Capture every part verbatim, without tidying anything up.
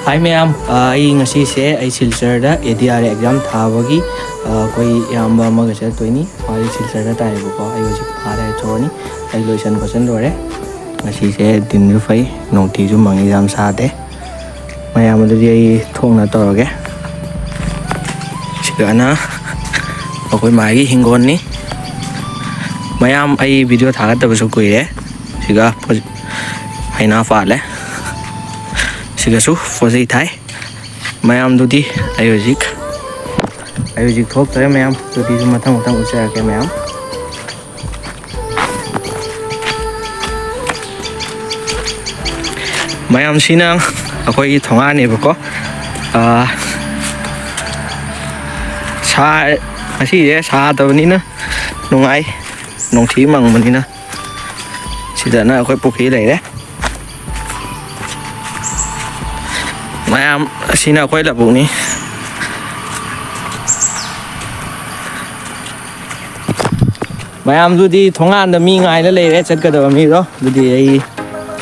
ꯍꯥꯏ ꯃꯌꯥꯝ, ꯑ, ꯑꯩ ꯉꯁꯤꯁꯦ ꯑꯩ ꯁꯤꯜꯆꯔꯗ ꯑꯦ ꯗꯤ ꯑꯥꯔ ꯑꯦꯛꯖꯥꯝ ꯊꯥꯕꯒꯤ, ꯑ, ꯑꯩꯈꯣꯏ ꯏꯌꯥꯝꯕ ꯑꯃꯒ ꯆꯠꯇꯣꯏꯅꯤ꯫ ꯃꯥꯗꯤ ꯁꯤꯜꯆꯔꯗ ꯇꯥꯏꯌꯦꯕꯀꯣ, ꯑꯩ ꯍꯧꯖꯤꯛ ꯑꯥꯗ ꯊꯣꯛꯑꯅꯤ꯫ ꯑꯩ ꯂꯣꯏꯁꯟ ꯈꯣꯠꯆꯟ ꯂꯣꯏꯔꯦ꯫ ꯉꯁꯤꯁꯦ ꯗꯤꯟꯁꯨ ꯐꯩ, ꯅꯣꯡꯊꯤꯁꯨ ꯃꯪꯉꯤ, ꯌꯥꯝ ꯁꯥꯗꯦ꯫ ꯃꯌꯥꯝ ꯑꯗꯨꯗꯤ ꯑꯩ ꯊꯣꯡꯅ ꯇꯧꯔꯒꯦ꯫ ꯁꯤꯗꯅ ꯑꯩꯈꯣꯏ ꯃꯥꯒꯤ ꯍꯤꯡꯒꯣꯜꯅꯤ꯫ ꯃꯌꯥꯝ ꯑꯩ ꯚꯤꯗꯤꯑꯣ ꯊꯥꯒꯠꯇꯕꯁꯨ ꯀꯨꯏꯔꯦ꯫ ꯁꯤꯒ ꯄꯣ-, ꯍꯩꯅꯥ ꯄꯥꯜꯂꯦ꯫ ꯁꯤꯒꯁꯨ ꯄꯣꯠ ꯆꯩ ꯊꯥꯏ꯫ ꯃꯌꯥꯝꯗꯨꯗꯤ ꯑꯩ ꯍꯧꯖꯤꯛ, ꯑꯩ ꯍꯧꯖꯤꯛ ꯊꯣꯛꯇ꯭ꯔꯦ ꯃꯌꯥꯝ꯫ ꯑꯗꯨꯗꯤ ꯁꯨꯝ ꯃꯊꯪ ꯃꯊꯪ ꯎꯠꯆꯔꯛꯀꯦ ꯃꯌꯥꯝ꯫ ꯃꯌꯥꯝꯁꯤꯅ ꯑꯩꯈꯣꯏꯒꯤ ꯊꯣꯡꯒꯥꯟꯅꯦꯕꯀꯣ꯫ ꯑꯥ, ꯁꯥ-, ꯉꯁꯤꯁꯦ ꯁꯥꯗꯕꯅꯤꯅ ꯅꯨꯡꯉꯥꯏ, ꯅꯣꯡꯊꯤ ꯃꯪꯕꯅꯤꯅ꯫ ꯁꯤꯗꯅ ꯑꯩꯈꯣꯏ ꯄꯨꯈ꯭ꯔꯤ ꯂꯩꯔꯦ꯫ ꯃꯌꯥꯝ, ꯑꯁꯤꯅ ꯑꯩꯈꯣꯏ ꯂꯧꯕꯨꯛꯅꯤ꯫ ꯃꯌꯥꯝꯗꯨꯗꯤ ꯊꯣꯡꯒꯥꯟꯗ ꯃꯤ ꯉꯥꯏꯅ ꯂꯩꯔꯦ, ꯆꯠꯀꯗꯕ ꯃꯤꯗꯣ꯫ ꯑꯗꯨꯗꯤ ꯑꯩ,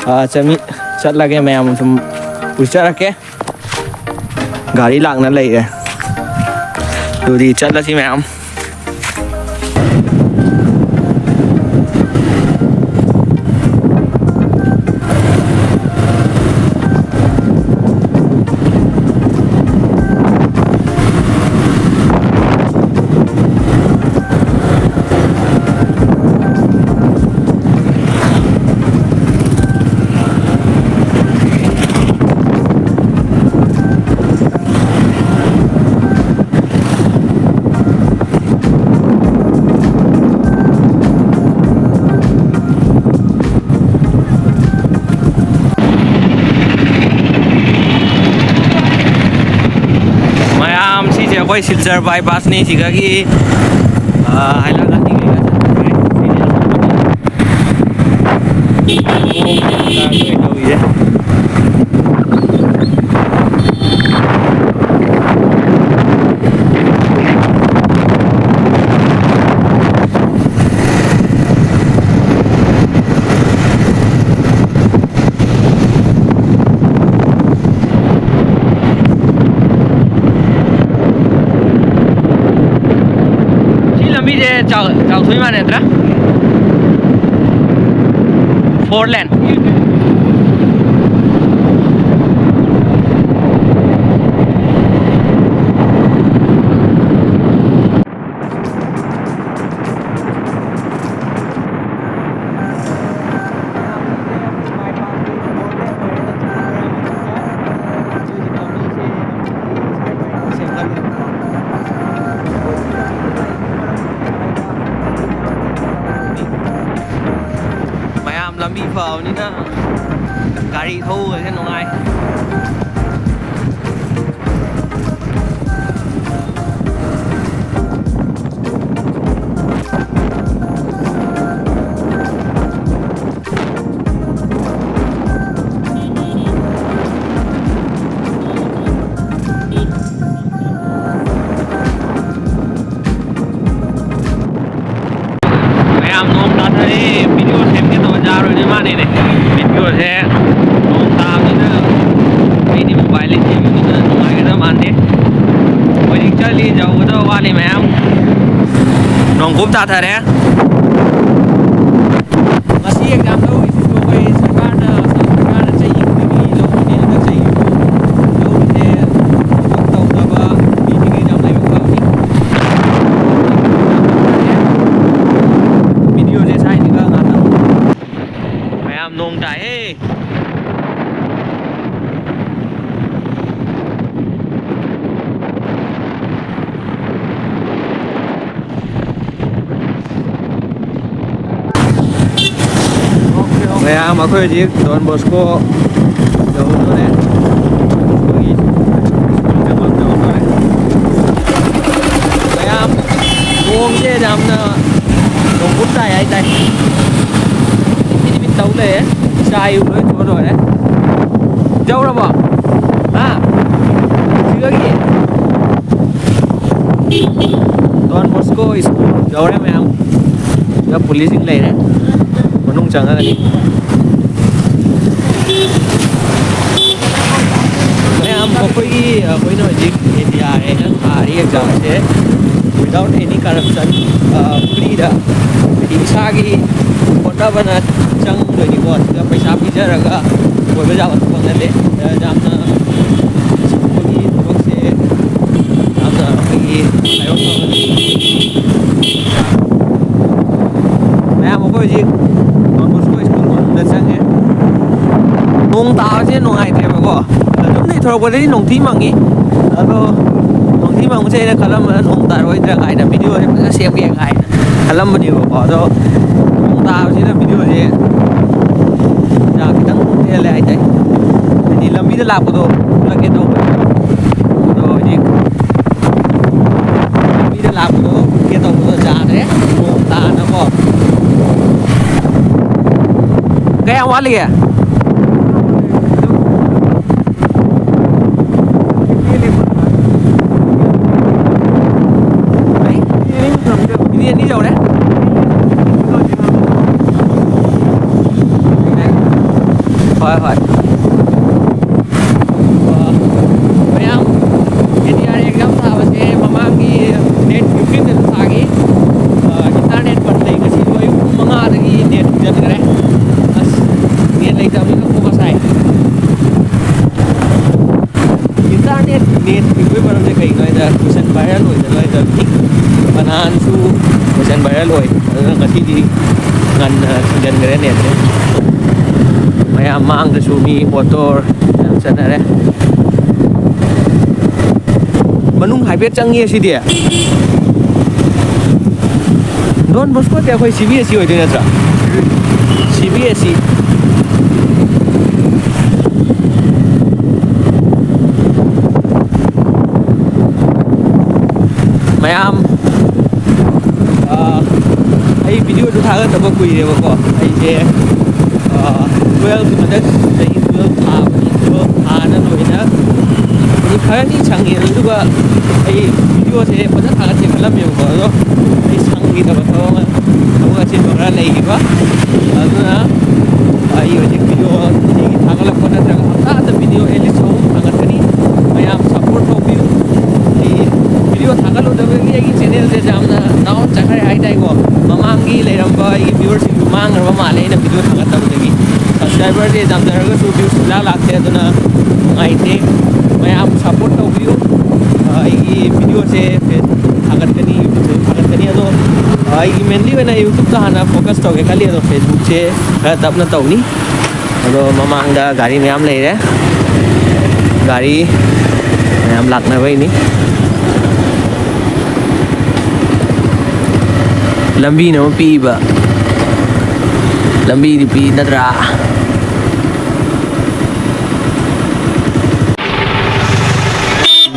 ꯑ, ꯆꯠꯃꯤ-, ꯆꯠꯂꯒꯦ, ꯃꯌꯥꯝ ꯁꯨꯝ ꯎꯠꯆꯔꯛꯀꯦ꯫ ꯒꯥꯔꯤ ꯂꯥꯛꯅ ꯂꯩꯔꯦ꯫ ꯑꯗꯨꯗꯤ ꯆꯠꯂꯁꯤ ꯃꯌꯥꯝ꯫ ꯃꯌꯥꯝ, ꯁꯤꯁꯦ ꯑꯩꯈꯣꯏ ꯁꯤꯜꯆꯔ ꯕꯥꯏꯄꯥꯁꯅꯤ꯫ ꯁꯤꯗꯒꯤ, ꯑ, ꯍꯥꯏꯂꯥꯟꯗꯤ ꯀꯩꯀꯥ ꯆꯠꯄ ꯌꯥꯏ꯫ ꯇꯧꯔꯤꯁꯦ꯫ ꯁꯣꯏ ꯃꯥꯟꯅꯗ꯭ꯔꯥ? Four lane꯫ ꯃꯌꯥꯝ ꯂꯝꯕꯤ ꯐꯕꯅꯤꯅ ꯒꯥꯔꯤ ꯊꯧꯕꯁꯦ ꯅꯨꯡꯉꯥꯏ꯫ ꯃꯌꯥꯝ ꯅꯣꯡ ꯇꯥꯊꯔꯦ꯫ ꯚꯤꯗꯤꯑꯣ ꯁꯦꯝꯒꯦ ꯇꯧꯕ ꯌꯥꯔꯣꯏꯗꯣꯏ ꯃꯥꯟꯅꯦꯅꯦ꯫ ꯚꯤꯗꯤꯑꯣꯁꯦ ꯅꯣꯡ ꯇꯥꯕꯅꯤꯅ ꯑꯩꯗꯤ ꯃꯣꯕꯥꯏꯜꯗ ꯁꯦꯝꯕꯅꯤꯅ ꯅꯨꯡꯉꯥꯏꯒꯗꯕ ꯃꯥꯟꯗꯦ꯫ ꯍꯧꯖꯤꯛ ꯆꯠꯂꯤ, ꯌꯧꯒꯗꯕ ꯋꯥꯠꯂꯤ ꯃꯌꯥꯝ꯫ ꯅꯣꯡꯀꯨꯞ ꯇꯥꯊꯔꯦ꯫ ꯉꯁꯤ ꯑꯦꯛꯖꯥꯝ ꯂꯧꯔꯤꯁꯤꯁꯨ ꯑꯩꯈꯣꯏ ꯁꯔꯀꯥꯔꯅ, ꯑꯁꯥꯝ ꯁꯔꯀꯥꯔꯅ ꯆꯍꯤ ꯈꯨꯗꯤꯡꯒꯤ ꯂꯧꯕꯅꯦ꯫ ꯍꯟꯗꯛ ꯆꯍꯤꯒꯤꯁꯨ ꯂꯧꯔꯤꯁꯦ ꯊꯕꯛ ꯇꯧꯗꯕ ꯃꯤꯁꯤꯡꯒꯤ ꯑꯦꯛꯖꯥꯝ ꯂꯩꯕ ꯐꯕꯅꯤ꯫ ꯚꯤꯗꯤꯑꯣꯁꯦ ꯁ꯭ꯋꯥꯏꯁꯤꯒ ꯉꯥꯛꯇꯪ꯫ ꯃꯌꯥꯝ ꯅꯣꯡ ꯇꯥꯏꯍꯦ꯫ ꯃꯌꯥꯝ, ꯑꯩꯈꯣꯏ ꯍꯧꯖꯤꯛ ꯗꯣꯟ ꯕꯣꯁꯀꯣ ꯌꯧꯗꯣꯔꯦ꯫ ꯑꯩꯈꯣꯏꯒꯤ ꯁ꯭ꯀꯨꯜ ꯆꯪꯐꯝ ꯌꯧꯗꯣꯔꯦ꯫ ꯃꯌꯥꯝ, ꯅꯣꯡꯁꯦ ꯌꯥꯝꯅ ꯅꯣꯡꯀꯨꯞ ꯇꯥꯏ ꯍꯥꯏꯇꯥꯏ꯫ ꯄꯤꯠ ꯄꯤꯠ ꯇꯧ ꯂꯩꯔꯦ꯫ ꯏꯆꯥ ꯏꯔꯨ ꯂꯣꯏ ꯊꯣꯛꯑ ꯂꯣꯏꯔꯦ꯫ ꯌꯧꯔꯕꯣ? ꯍꯥ? ꯁꯤꯗꯒꯤ? ꯗꯣꯟ ꯕꯣꯁꯀꯣ ꯁ꯭ꯀꯨꯜ ꯌꯧꯔꯦ ꯃꯌꯥꯝ꯫ ꯁꯤꯗ ꯄꯨꯂꯤꯁꯁꯤꯡ ꯂꯩꯔꯦ꯫ ꯃꯅꯨꯡ ꯆꯪꯉꯒꯅꯤ꯫ ꯃꯌꯥꯝ, ꯑꯩꯈꯣꯏꯒꯤ, ꯑꯩꯈꯣꯏꯅ ꯍꯧꯖꯤꯛ ꯑꯦꯟ ꯗꯤ ꯑꯥꯔ ꯑꯦꯅ ꯊꯥꯔꯤ ꯑꯦꯛꯖꯥꯝꯁꯦ Without any corruption, ꯐ꯭ꯔꯤꯗ, ꯍꯥꯏꯗꯤ ꯏꯁꯥꯒꯤ ꯍꯣꯠꯅꯕꯅ ꯆꯪꯗꯣꯏꯅꯤꯀꯣ꯫ ꯁꯤꯗ ꯄꯩꯁꯥ ꯄꯤꯖꯔꯒ ꯑꯣꯏꯕ ꯌꯥꯕ ꯊꯕꯛ ꯅꯠꯇꯦ꯫ ꯌꯥꯝꯅ ꯁꯤꯒꯨꯝꯕꯒꯤ ꯊꯕꯛꯁꯦ ꯌꯥꯝꯅ ꯑꯩꯈꯣꯏꯒꯤ ꯂꯥꯏꯕꯛ ꯐꯕꯅꯤ꯫ ꯃꯌꯥꯝ ꯑꯩꯈꯣꯏ ꯍꯧꯖꯤꯛ Don Bosco ꯁ꯭ꯀꯨꯜ ꯃꯅꯨꯡꯗ ꯆꯪꯉꯦ꯫ ꯅꯣꯡ ꯇꯥꯕꯁꯦ ꯅꯨꯡꯉꯥꯏꯇ꯭ꯔꯦꯕꯀꯣ꯫ ꯑꯗꯨꯝ ꯊꯣꯔꯛꯄꯗꯗꯤ ꯅꯣꯡꯊꯤ ꯃꯪꯉꯤ꯫ ꯑꯗꯣ ꯅꯣꯡꯊꯤ ꯃꯪꯕꯁꯦ ꯑꯩꯅ ꯈꯜꯂꯝꯕꯅ ꯅꯣꯡ ꯇꯥꯔꯣꯏꯗ꯭ꯔꯥ ꯀꯥꯏꯅ, ꯚꯤꯗꯤꯑꯣꯁꯦ ꯐꯖꯅ ꯁꯦꯝꯒꯦ ꯀꯥꯏꯅ ꯈꯜꯂꯝꯕꯅꯦꯕꯀꯣ꯫ ꯑꯗꯣ ꯅꯣꯡ ꯇꯥꯕꯁꯤꯅ ꯚꯤꯗꯤꯑꯣꯁꯦ ꯈꯤꯇꯪ ꯇꯦꯜꯂꯦ ꯍꯥꯏꯇꯥꯏ꯫ ꯍꯥꯏꯗꯤ ꯂꯝꯕꯤꯗ ꯂꯥꯛꯄꯗꯣ ꯎꯠꯂꯛꯀꯦ ꯇꯧꯕꯅꯦ꯫ ꯑꯗꯣ ꯍꯧꯖꯤꯛ ꯂꯝꯕꯤꯗ ꯂꯥꯛꯄꯗꯣ ꯎꯠꯀꯦ ꯇꯧꯕꯗꯣ ꯌꯥꯗ꯭ꯔꯦ, ꯅꯣꯡ ꯇꯥꯗꯅꯀꯣ꯫ ꯀꯌꯥꯝ ꯋꯥꯠꯂꯤꯒꯦ? ꯃꯤꯅꯤꯠ ꯑꯅꯤ ꯌꯧꯔꯦ꯫ ꯍꯣꯏ, ꯍꯣꯏ꯫ ꯑ, ꯃꯌꯥꯝ ꯑꯦꯟ ꯗꯤ ꯑꯥꯔ ꯑꯦꯛꯖꯥꯝ ꯊꯥꯕꯁꯦ ꯃꯃꯥꯡꯒꯤ ꯗꯦꯠ ꯐꯤꯐꯇꯤꯟꯗꯁꯨ ꯊꯥꯈꯤ꯫ ꯑ, ꯏꯟꯇꯔꯅꯦꯠ ꯕꯟ ꯂꯩ꯫ ꯉꯁꯤꯁꯨ ꯑꯌꯨꯛ ꯄꯨꯡ ꯃꯉꯥꯗꯒꯤ ꯅꯦꯠ ꯊꯤꯡꯖꯤꯟꯈ꯭ꯔꯦ꯫ ꯑꯁ, ꯅꯦꯠ ꯂꯩꯇꯕꯅꯤꯅ ꯀꯣꯛꯀ ꯁꯥꯏ꯫ ꯏꯟꯇꯔꯅꯦꯠ ꯅꯦꯠ ꯊꯤꯡꯕꯒꯤ ꯃꯔꯝꯁꯦ ꯀꯩꯒꯤꯅꯣ ꯍꯥꯏꯗ, ꯀꯣꯏꯁꯟ ꯚꯥꯏꯔꯦꯜ ꯑꯣꯏꯗꯅ ꯍꯥꯏꯗ, ꯃꯤ ꯀꯅꯥꯅꯁꯨ ꯀꯣꯏꯁꯟ ꯚꯥꯏꯔꯦꯜ ꯑꯣꯏ꯫ ꯑꯗꯨꯅ ꯉꯁꯤꯗꯤ ꯉꯟꯅ ꯊꯤꯡꯖꯤꯟꯈ꯭ꯔꯦ ꯅꯦꯠꯁꯦ꯫ ꯃꯌꯥꯝ ꯃꯥꯡꯗꯁꯨ ꯃꯤ ꯑꯣꯇꯣ ꯌꯥꯝ ꯆꯠꯅꯔꯦ꯫ ꯃꯅꯨꯡ ꯍꯥꯏꯐꯦꯠ ꯆꯪꯉꯦ ꯁꯤꯗꯤ꯫ ꯗꯣꯟ ꯕꯣꯁꯀꯣꯗꯤ ꯑꯩꯈꯣꯏ ꯁꯤ ꯕꯤ ꯑꯦꯁ ꯏ ꯑꯣꯏꯗꯣꯏ ꯅꯠꯇ꯭ꯔꯥ? C B S E. ꯃꯌꯥꯝ, ꯑ, ꯑꯩ ꯚꯤꯗꯤꯑꯣꯗꯨ ꯊꯥꯒꯠꯇꯕ ꯀꯨꯏꯔꯦꯕꯀꯣ꯫ ꯑꯩꯁꯦ, ꯑ, ꯇꯨꯋꯦꯜꯐ ꯍꯟꯗꯛ ꯆꯍꯤ ꯇꯨꯋꯦꯜꯐ ꯊꯥꯕꯅꯤ꯫ ꯇꯨꯋꯦꯜꯐ ꯊꯥꯅ ꯂꯣꯏꯅ ꯅꯨꯃꯤꯠ ꯈꯔꯅꯤ ꯁꯪꯉꯦ꯫ ꯑꯗꯨꯒ ꯑꯩ ꯚꯤꯗꯤꯑꯣꯁꯦ ꯐꯖꯅ ꯊꯥꯒꯠꯀꯦ ꯈꯜꯂꯝꯃꯦꯕꯀꯣ, ꯑꯗꯣ ꯑꯩ ꯁꯪꯈꯤꯗꯕ ꯊꯕꯛ ꯑꯃ, ꯊꯕꯛ ꯑꯆꯤꯟꯕ ꯈꯔ ꯂꯩꯈꯤꯕ꯫ ꯑꯗꯨꯅ ꯑꯩ ꯍꯧꯖꯤꯛ ꯚꯤꯗꯤꯑꯣ ꯅꯨꯡꯇꯤꯒꯤ ꯊꯥꯒꯠꯂꯛꯄ ꯅꯠꯇ꯭ꯔꯒ ꯍꯞꯇꯥꯗ ꯚꯤꯗꯤꯑꯣ at least ꯑꯍꯨꯝ ꯊꯥꯒꯠꯀꯅꯤ꯫ ꯃꯌꯥꯝ ꯁꯞꯄꯣꯔꯠ ꯇꯧꯕꯤꯌꯨ꯫ ꯑꯩ ꯚꯤꯗꯤꯑꯣ ꯊꯥꯒꯠꯂꯨꯗꯕꯒꯤ ꯑꯩꯒꯤ ꯆꯦꯅꯦꯜ Subscriberꯁꯦ ꯌꯥꯝꯖꯔꯒꯁꯨ views ꯁꯨꯡꯂꯥꯛ ꯂꯥꯛꯇꯦ, ꯑꯗꯨꯅ ꯅꯨꯡꯉꯥꯏꯇꯦ꯫ ꯃꯌꯥꯝ support ꯇꯧꯕꯤꯌꯨ꯫ ꯑ, ꯑꯩꯒꯤ videoꯁꯦ Facebook ꯊꯥꯒꯠꯀꯅꯤ, YouTubeꯇꯁꯨ ꯊꯥꯒꯠꯀꯅꯤ, ꯑꯗꯣ, ꯑ, ꯑꯩꯒꯤ mainly ꯑꯣꯏꯅ YouTubeꯇ ꯍꯥꯟꯅ focus ꯇꯧꯒꯦ ꯈꯜꯂꯤ, ꯑꯗꯣ Facebookꯁꯦ ꯈꯔ ꯇꯞꯅ ꯇꯧꯅꯤ꯫ ꯑꯗꯣ ꯃꯃꯥꯡꯗ ꯒꯥꯔꯤ ꯃꯌꯥꯝ ꯂꯩꯔꯦ, ꯒꯥꯔꯤ ꯃꯌꯥꯝ ꯂꯥꯛꯅꯕꯩꯅꯤ꯫ ꯂꯝꯕꯤꯅ ꯑꯃ ꯄꯤꯛꯏꯕ, ꯂꯝꯕꯤꯗꯤ ꯄꯤꯛꯏ ꯅꯠꯇ꯭ꯔꯥ?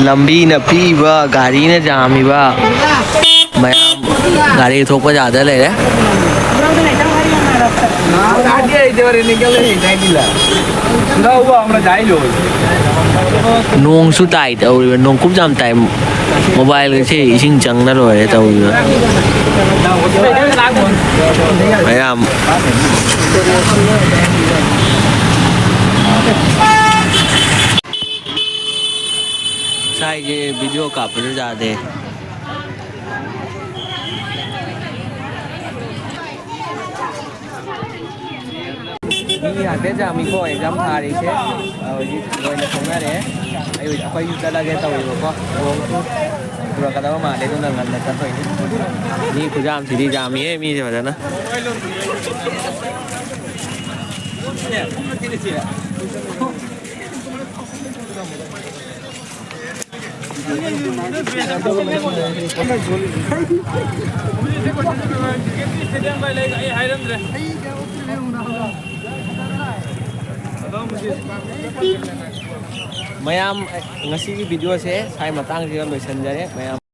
ꯂꯝꯕꯤꯅ ꯄꯤꯛꯏꯕ, ꯒꯥꯔꯤꯅ ꯌꯥꯝꯃꯤꯕ, ꯃꯌꯥꯝ ꯒꯥꯔꯤ ꯊꯣꯛꯄ ꯌꯥꯗ ꯂꯩꯔꯦ꯫ ꯅꯣꯡꯁꯨ ꯇꯥꯏ ꯇꯧꯔꯤꯕ, ꯅꯣꯡꯀꯨꯞ ꯌꯥꯝ ꯇꯥꯏ꯫ Mobileꯒꯁꯦ ꯏꯁꯤꯡ ꯆꯪꯅ ꯂꯣꯏꯔꯦ ꯇꯧꯔꯤꯕ ꯃꯌꯥꯝ꯫ ꯁ꯭ꯋꯥꯏꯒꯤ video ꯀꯥꯞꯄꯁꯨ ꯌꯥꯗꯦ꯫ ꯃꯤ ꯍꯥꯏꯐꯦꯠ ꯌꯥꯝꯃꯤꯀꯣ exam ꯊꯥꯔꯤꯁꯦ꯫ ꯑ, ꯍꯧꯖꯤꯛ ꯂꯣꯏꯅ ꯊꯣꯛꯅꯔꯦ꯫ ꯑꯩ, ꯑꯩꯈꯣꯏꯁꯨ ꯆꯠꯂꯒꯦ ꯇꯧꯔꯤꯕꯀꯣ꯫ ꯅꯣꯡꯁꯨ ꯆꯨꯔꯛꯀꯗꯕ ꯃꯥꯜꯂꯦ, ꯑꯗꯨꯅ ꯉꯟꯅ ꯆꯠꯇꯣꯏꯅꯤ꯫ ꯃꯤ ꯈꯨꯌꯥꯝꯁꯤꯗꯤ ꯌꯥꯝꯃꯤꯍꯦ, ꯃꯤꯁꯦ ꯐꯖꯅ꯫ ꯃꯌꯥꯝ, ꯉꯁꯤꯒꯤ videoꯁꯦ ꯁ꯭ꯋꯥꯏ ꯃꯇꯥꯡꯁꯤꯗ ꯂꯣꯏꯁꯤꯟꯖꯔꯦ ꯃꯌꯥꯝ꯫